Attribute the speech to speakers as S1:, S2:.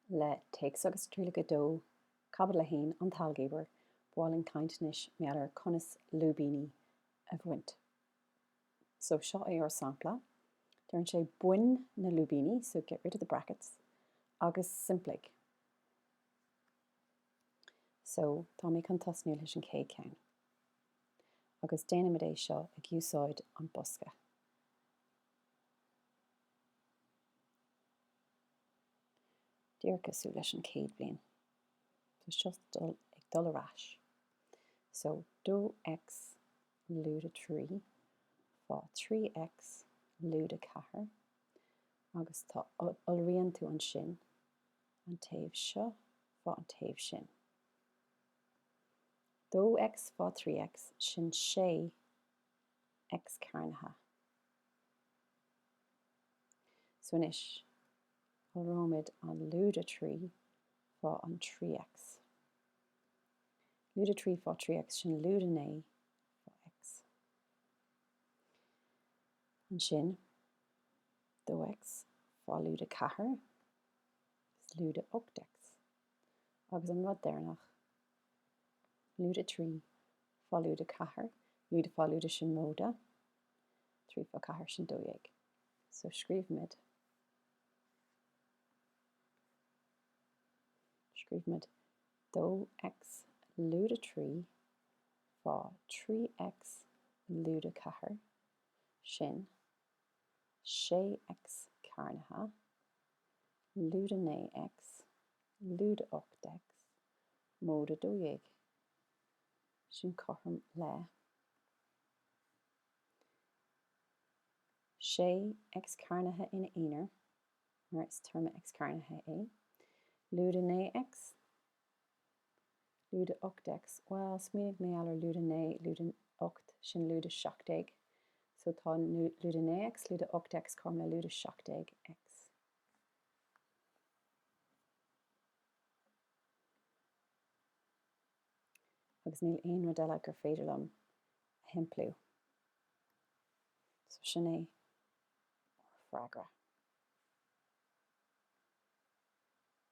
S1: Le Téacs agus Trialacha 2, Caibidil 1, An tAilgéabar, ba mhaith linn caint anois mar gheall ar conas lúibíní a bhaint. So, seo é ár sampla. Deireann sé bain na lúibíní, so get rid of the brackets, agus simpligh. So, tá mé chun tosnú leis an chéad cheann. Agus déanaimid é seo ag úsáid an bosca. Díreach cosúil leis an chéad bhliain. So seo dul ag dul ar ais. So 2x lúide 3 fá 3x lúide 4 agus tá iolraíonn tú ansin an taobh seo fá an taobh sin. 2x fá 3x sin 6x cearnaithe. So anois, iolróimid an lúide 3 fá an 3x. Lúide 3 fá 3x, sin lúide 9 fá x. Ansin, 2x fá lúide 4 is lúide 8x. Agus an rud deireanach, lúide 3 fá lúide 4, lúide fá lúide sin móide, 3 fá 4 sin 12. So scríobhaimid, scríobhaimid 2x lúide 3 fá 3x lúide 4, sin 6x cearnaithe lúide 9x lúide 8x móide 12. Sin cothrom le. 6 x cearnaithe ina aonar, mar is téarma x cearnaithe é, lúide 9 x, lúide 8 x, bhuel, smaoinigh mar gheall ar lúide 9, lúide 8, sin lúide 17, so tá lúide 9 x, lúide 8 x cothrom le lúide 17 x. Agus níl aon rud eile gur féidir liom a shimpliú. So sin é ár freagra.